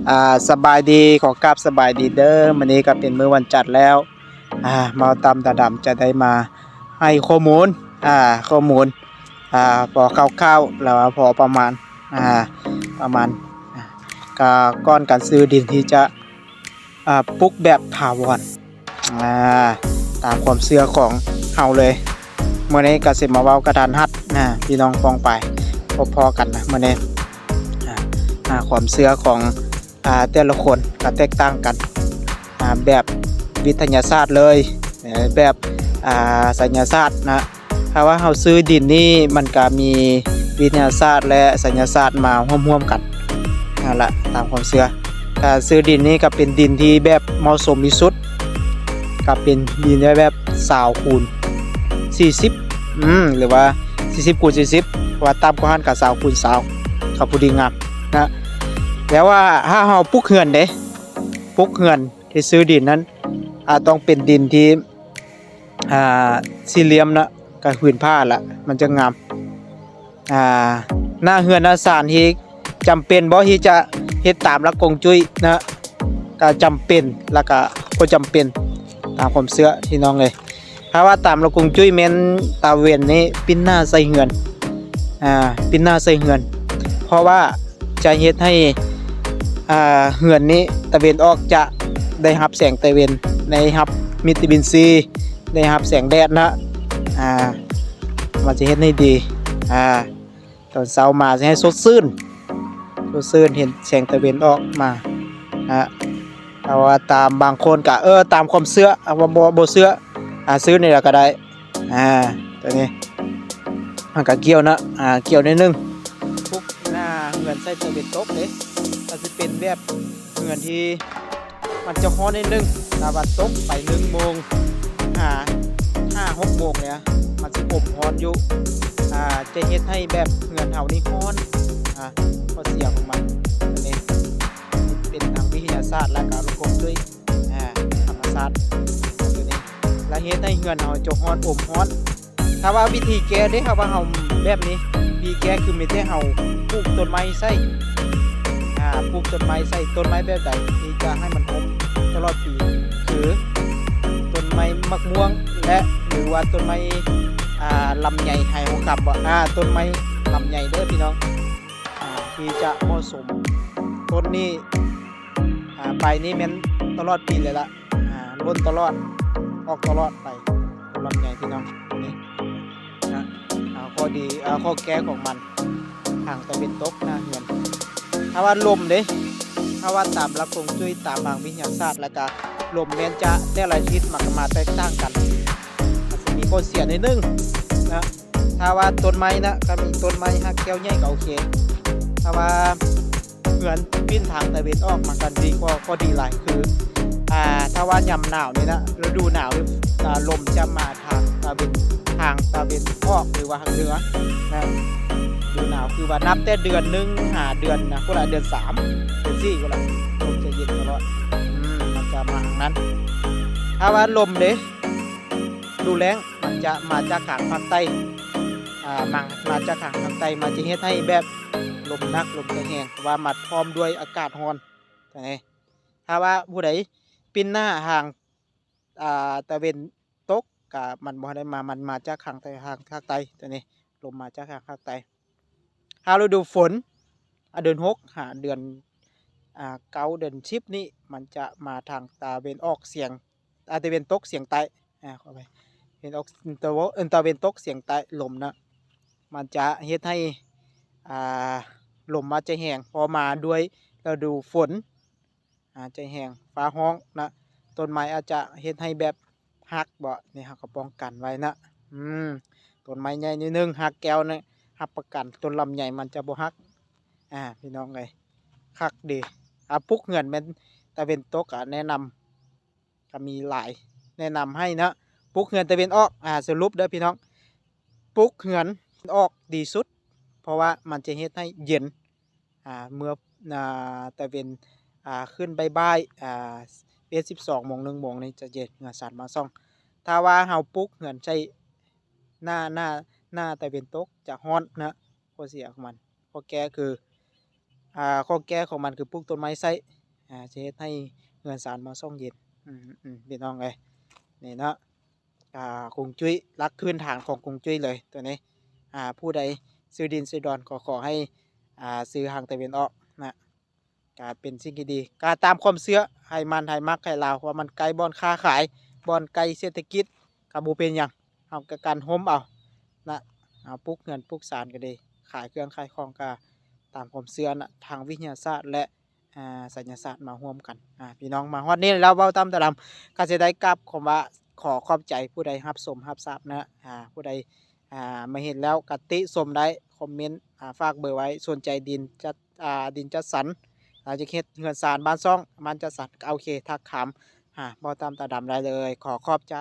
ອ່າ ສະບາຍດີ ຂໍກາບສະບາຍດີເດີ້. ມື້ນີ້ກໍເປັນມື້ວັນຈັນແລ້ວ ອ່າ ເມົາຕຳຕາດຳຈະໄດ້ມາໃຫ້ຂໍ້ມູນ ອ່າ ຂໍ້ມູນ ອ່າ ພໍຄ່າວໆ ແລ້ວກໍພໍປະມານ ອ່າ ປະມານ ອ່າ ກໍກ່ອນການຊື້ດິນທີ່ຈະ ອ່າ ປຸກແບບຖາວອນ ອ່າ ຕາມຄວາມເຊື່ອຂອງເຮົາເລີຍ. ມື້ນີ້ກໍຊິມາເວົ້າກະທັນຫັດນະ ພີ່ນ້ອງປ້ອງປາຍ ພໍ້ກັນນະ ມື້ນີ້ ອ່າ ຄວາມເຊື່ອຂອງ ອ່າ ແຕ່ລະຄົນກໍແຕກຕ່າງກັນ ອ່າ ແບບວິທະຍາສາດເລີຍ ແບບ ອ່າ ໄສຍະສາດນະ. ຖ້າວ່າເຮົາຊື້ດິນນີ້ ມັນກະມີວິທະຍາສາດ ແລະ ໄສຍະສາດມາຮ່ວມໆກັນ ນັ້ນລະ ຕາມຄວາມເຊື່ອ. ການຊື້ດິນນີ້ກະເປັນດິນທີ່ແບບເໝາະສົມທີ່ສຸດ ກະເປັນດິນແບບຊາວຄູນສີ່ສິບ ອືມ ຫຼືວ່າສີ່ສິບຄູນສີ່ສິບ ເພາະວ່າຕ່ຳກວ່າຫັ້ນກະຊາວຄູນຊາວ ກະພໍດີງາມນະ. ແຕ່ວ່າຖ້າເຮົາປຸກເຮືອນເດ້ ປຸກເຮືອນທີ່ຊື້ດິນນັ້ນ ອາ ຕ້ອງເປັນດິນທີ່ ອ່າ ສີ່ຫຼ່ຽມເນາະ ກະພື້ນຜ້າລະ ມັນຈະງາມ. ອ່າ ໜ້າເຮືອນໜ້າຊານທີ່ຈຳເປັນບໍ່ທີ່ຈະເຮັດຕາມຫຼັກກວາງຈຸ້ຍນະ ກະຈຳເປັນ ລະກະບໍ່ຈຳເປັນ ຕາມຄວາມເຊື່ອພີ່ນ້ອງເອີຍ. ຖ້າວ່າຕາມຫຼັກກວາງຈຸ້ຍແມ່ນຕາເວັນນີ້ປິ່ນໜ້າໃສ່ເຮືອນ ອ່າ ປິ່ນໜ້າໃສ່ເຮືອນ ເພາະວ່າ ຈະເຮັດໃຫ້ ອ່າ ເຮືອນນີ້ຕາເວັນອອກຈະໄດ້ຮັບແສງຕາເວັນ ໄດ້ຮັບວິຕາມິນຊີ ໄດ້ຮັບແສງແດດນະ ອ່າ ມັນຈະເຮັດໃຫ້ດີ ອ່າ ຕອນເຊົ້າມາຈະໃຫ້ສົດຊື່ນ ສົດຊື່ນ ເຫັນແສງຕາເວັນອອກມານະ. ເພາະວ່າຕາມບາງຄົນກະ ເອີ ຕາມຄວາມເຊື່ອ ເອົາວ່າບໍ່ ບໍ່ເຊື່ອ ອ່າ ຊື້ນີ້ລະກະໄດ້. ອ່າ ຕົວນີ້ມັນກະກ່ຽວເນາະ ອ່າ ກ່ຽວໜ້ອຍໜຶ່ງ. ປຸກໜ້າເຮືອນໃສ່ຕາເວັນຕົກເດ້ ກະຊິເປັນແບບເຮືອນທີ່ມັນຈະຮ້ອນໜ້ອຍໜຶ່ງ ຕາເວັນຕົກໄປໜຶ່ງໂມງຫາຫ້າຫົກໂມງເລີຍ ມັນຊິອົມຮ້ອນຢູ່ ອ່າ ຈະເຮັດໃຫ້ແບບເຮືອນເຮົານີ້ຮ້ອນ ອ່າ ຂໍ້ເສຍຂອງມັນ ອັນນີ້ເປັນທາງວິທະຍາສາດ ແລະກະລົງກວາງຈຸ້ຍ ອ່າ ທຳມະຊາດ ຕົວນີ້ ລະເຮັດໃຫ້ເຮືອນເຮົາຈະຮ້ອນ ອົມຮ້ອນ. ຖ້າວ່າວິທີແກ້ເດ້ ຖ້າວ່າເຮົາແບບນີ້ ວິທີແກ້ຄືມີແຕ່ເຮົາປູກຕົ້ນໄມ້ໃສ່ ອ່າ ປູກຕົ້ນໄມ້ໃສ່ ຕົ້ນໄມ້ແບບໃດທີ່ຈະໃຫ້ມັນອົບຕະຫຼອດປີ ຄືຕົ້ນໄມ້ໝາກມ່ວງ ແລະ ຫຼືວ່າຕົ້ນໄມ້ ອ່າ ລຳໄຍໄຮຫົວຄຳບໍ ອ່າ ຕົ້ນໄມ້ລຳໄຍເດີ້ພີ່ນ້ອງ ອ່າ ທີ່ຈະເໝາະສົມ. ຕົ້ນນີ້ ອ່າ ໃບນີ້ແມ່ນຕະຫຼອດປີເລີຍລະ ອ່າ ຫຼົ່ນຕະຫຼອດ ອອກຕະຫຼອດໄປ ລຳໄຍພີ່ນ້ອງ ນີ້ນະ. ອ່າ ຂໍ້ດີ ອ່າ ຂໍ້ແກ້ຂອງມັນ ທາງຕາເວັນຕົກໜ້າເຮືອນ. ຖ້າວ່າລົມເດ້ ຖ້າວ່າຕາມຫຼັກກວາງຈຸ້ຍ ຕາມຫຼັກວິທະຍາສາດ ແລ້ວກະລົມແມ່ນຈະແຕ່ລະທິດມັນກະມາແຕກຕ່າງກັນ ມັນຊິມີຂໍ້ເສຍໜ້ອຍໜຶ່ງນະ. ຖ້າວ່າຕົ້ນໄມ້ນະ ກະມີຕົ້ນໄມ້ຮາກແກ້ວໃຫຍ່ກະໂອເຄ ຖ້າວ່າ ເຮືອນປິ່ນທາງຕາເວັນອອກ ມັນກະດີກວ່າ ກໍດີຫຼາຍ ຄື ອ່າ ຖ້າວ່າຍາມໜາວນີ້ນະ ລະດູໜາວນີ້ ອ່າ ລົມຈະມາທາງຕາເວັນ ທາງຕາເວັນອອກ ຫຼືວ່າທາງເໜືອນະ. ລະດູໜາວຄືວ່ານັບແຕ່ເດືອນໜຶ່ງຫາເດືອນນະ ພຸ້ນລະ ເດືອນສາມ ເດືອນສີ່ພຸ້ນລະ ລົມຈະເຢັນຕະຫຼອດ ອືມ ມັນຈະມາທາງນັ້ນ. ຖ້າວ່າລົມເດ້ ດູແລ້ງ ມັນຈະມາຈາກທາງພາກໃຕ້ ອ່າ ມາ ມາຈາກທາງພາກໃຕ້ ມັນຈະເຮັດໃຫ້ແບບລົມໜັກ ລົມຈະແຮງ ເພາະວ່າມາພ້ອມດ້ວຍອາກາດຮ້ອນ ຈັ່ງໃດ. ຖ້າວ່າຜູ້ໃດປິ່ນໜ້າທາງ ອ່າ ຕາເວັນຕົກ ກະມັນບໍ່ໄດ້ມາ ມັນມາຈາກທາງໃຕ້ ທາງພາກໃຕ້ ຕົວນີ້ ລົມມາຈາກທາງພາກໃຕ້. ຖ້າລະດູຝົນ ອ່າ ເດືອນຫົກຫາເດືອນ ອ່າ ເກົ້າ ເດືອນສິບນີ້ ມັນຈະມາທາງຕາເວັນອອກສຽງ ອ່າ ຕາເວັນຕົກສຽງໃຕ້ ອ່າ ຂໍອະໄພ ເວັນອອກ ຕາເວັນ ເອີ ຕາເວັນຕົກສຽງໃຕ້ ລົມນະ ມັນຈະເຮັດໃຫ້ ອ່າ ລົມອາດຈະແຮງ ເພາະມາດ້ວຍລະດູຝົນ ອາດຈະແຮງ ຟ້າຮ້ອງນະ ຕົ້ນໄມ້ອາດຈະເຮັດໃຫ້ແບບຫັກບໍ ນີ້ເຮົາກໍປ້ອງກັນໄວ້ນະ ອືມ ຕົ້ນໄມ້ໃຫຍ່ໜ້ອຍໜຶ່ງ ຮາກແກ້ວນີ້ ຮັບປະກັນ ຕົ້ນລຳໄຍມັນຈະບໍ່ຫັກ ອ່າ ພີ່ນ້ອງເອີຍ ຄັກເດ. ອ່າ ປຸກເຮືອນແມ່ນຕາເວັນຕົກ ອ່າ ແນະນຳ ກໍມີຫຼາຍແນະນຳໃຫ້ເນາະ ປຸກເຮືອນຕາເວັນອອກ ອ່າ ສະຫຼຸບເດີ້ພີ່ນ້ອງ ປຸກເຮືອນອອກດີສຸດ ເພາະວ່າມັນຈະເຮັດໃຫ້ເຢັນ ອ່າ ເມື່ອ ອ່າ ຕາເວັນ ອ່າ ຂຶ້ນບ່າຍໆ ອ່າ ສິບເອັດ ສິບສອງໂມງ ໜຶ່ງໂມງນີ້ຈະເຢັນ ເຫື່ອສັນມາສ່ອງ. ຖ້າວ່າເຮົາປຸກເຮືອນໃສ່ໜ້າ ໜ້າ ໜ້າຕາເວັນຕົກຈະຮ້ອນນະ ຂໍ້ເສຍຂອງມັນ ຂໍ້ແກ້ຄື ອ່າ ຂໍ້ແກ້ຂອງມັນຄືປູກຕົ້ນໄມ້ໃສ່ ອ່າ ຈະເຮັດໃຫ້ເຮືອນຊານມາຊ່ອງເຢັນ. ອືມໆ ພີ່ນ້ອງເອີຍ ນີ້ເນາະ ອ່າ ຮົວງຈຸ້ຍ ຫຼັກພື້ນຖານຂອງຮົວງຈຸ້ຍເລີຍໂຕນີ້. ອ່າ ຜູ້ໃດຊື້ດິນຊື້ດອນກໍຂໍໃຫ້ ອ່າ ຊື້ທາງຕາເວັນອອກນະ ກະເປັນສິ່ງທີ່ດີ ກະຕາມຄວາມເຊື່ອ ໃຜມັນໃຜມັກໃຜລາວ ວ່າມັນໃກ້ບ່ອນຄ້າຂາຍ ບ່ອນໃກ້ເສດຖະກິດ ກະບໍ່ເປັນຫຍັງ ເຮົາກະກັນຮົ່ມເອົານະ. ເຮົາປູກເຮືອນປູກຊານກະດີ ຂາຍເຄື່ອງຂາຍຂອງກະຕາມຄວາມເຊື່ອນະ ທາງວິທະຍາສາດ ແລະ ອ່າ ໄສຍະສາດມາຮ່ວມກັນ. ອ່າ ພີ່ນ້ອງມາຮອດນີ້ແລ້ວ ເວົ້າຕາມຕາດຳ ກະຊິໄດ້ກາບຄຳວ່າ ຂໍຂອບໃຈຜູ້ໃດຮັບຊົມຮັບຊາບນະ. ອ່າ ຜູ້ໃດ ອ່າ ມາເຫັນແລ້ວກະຕິຊົມໄດ້ ຄອມເມັນ ອ່າ ຝາກເບີໄວ້ ສົນໃຈດິນຈັດ ອ່າ ດິນຈັດສັນ ເຮົາຈະເຮັດເຮືອນຊານບ້ານຊ່ອງ ບ້ານຈັດສັນ ໂອເຄ ທັກຖາມ ອ່າ ເວົ້າຕາມຕາດຳໄດ້ເລີຍ. ຂໍຂອບໃຈ.